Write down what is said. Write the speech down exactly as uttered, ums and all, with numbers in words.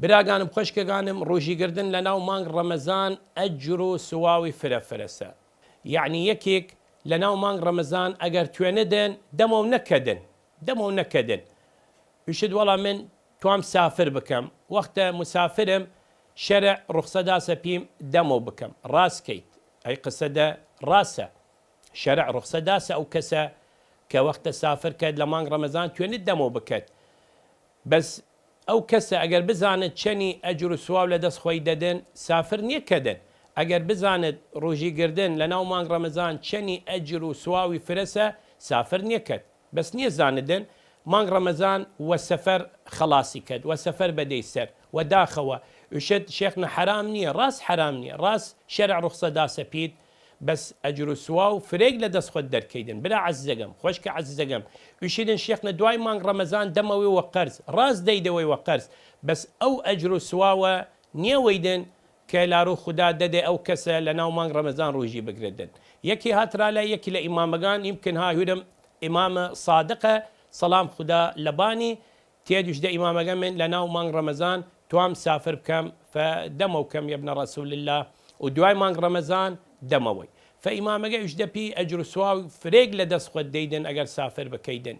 براگانم خوەشکەگانم، رووژیگردن لە ناو مانگ رەمەزان ئەجر و سواوی فرە فرەسە. یەعنی یەکیگ لە ناو مانگ رەمەزان ئەگەر توێنێدن دەمەو نەکەێدن، دەمەو نەکەێدن، ئویشێد وەڵا من توام سافر بکەم، وەختە مسافرم شەرع رخسە داسە پیم دەمەو بکەم. راس کەیت، ئەی قسە دە راسە. شەرع رخسە داسە ئەو کەسە کە وەختە سافر کەێد لە مانگ رەمەزان توێنێد دەمەو بکەێد. بەس ئەو کەسە ئەگەر بزانێد چەنی ئەجر و سواو لە دەس خوەی دەێدن، سافر نیەکەێدن. ئەگەر بزانێد رووژیگردن لە ناو مانگ رەمەزان چەنی ئەجر و سواوی فرەسە، سافر نیەکەێد. بەس نیەزانێدن مانگ رەمەزان وە سەفەر خەڵاسی کەێد، وە سەفەر بەێ سەر، وە داخەوە. ئویشێد شێخنە حەرام نیە، راس حەرام نیە، راس شەرع رخسە داسە پید، بەس ئەجر و سواو فرەیگ لە دەس خوەد دەرکەیدن. برا عەزیزەگەم، خوەشکە عەزیزەگەم، ئویشێدن شێخنە دوای مانگ رەمەزان دەمەوێ وە قەرز، راس دەیدەوەی وە قەرز، بەس ئەو ئەجر و سواوە نیەوەیدن کە لارو خودا دەێ ئەو کەسە لە ناو مانگ رەمەزان رووژی بگرێدن. یەکی هات رالای یەکی لە ئیمامەگان، یمکن ها هویرم ئیمامە سادقە، سەڵام خودا لەبانی، تێد ئویشێد ئیمامەگە من لە ناو مانگ رەمەزان توام سافر بکەم، فە دەمەو کەم یە ابن رسول اللە، و دوای مانگ رەمەزان دەمەوەی. فە ئیمامەگە ئویشێد پی ئەجر و سواو فرەیگ لە دەس خوەد دەیدن ئەگەر سافر بکەیدن.